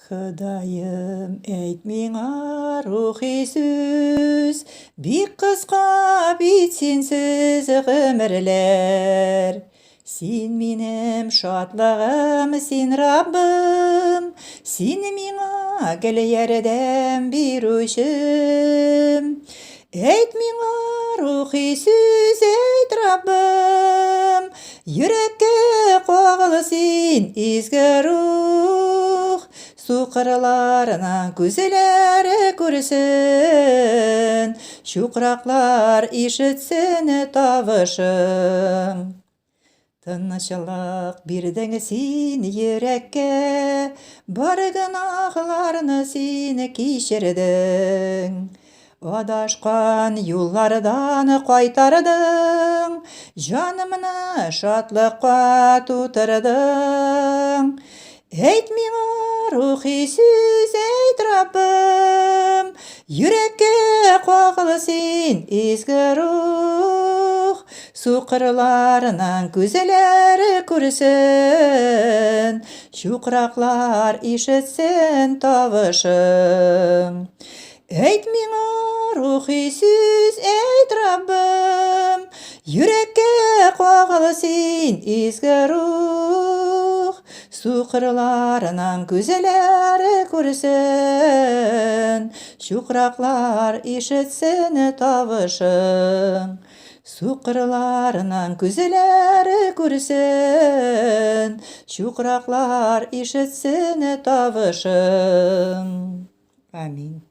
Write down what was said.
Ходаем, әйт миңа рухи сүз, Бик кыска бит синсез гомерләр. Син минем шатлыгым, син Раббым, Син миңа гел ярдәм бирүчем. Әйт миңа рухи сүз, әйт, Раббым, Йөрәккә кагыл син, изге рух, Сукырларның күзләре күрсен, Чукраклар ишетсен тавышың. Тынычлык бирдең син йөрәккә, Бар гөнаһларны син кичердең. Адашкан юллардан кайтардың, Җанымны шатлыкка тутырдың. Әйт миңа рухи сүз, әйт, Раббым, Йөрәккә кагыл син, изге рух, Сукырларның күзләре күрсен, Чукраклар ишетсен тавышың. Әйт миңа рухи сүз, әйт, Раббым, Йөрәккә кагыл син, изге рух, Сукырларның күзләре күрсен, Чукраклар ишетсен тавышың. Сукырларның күзләре күрсен, Чукраклар ишетсен тавышың. Амин.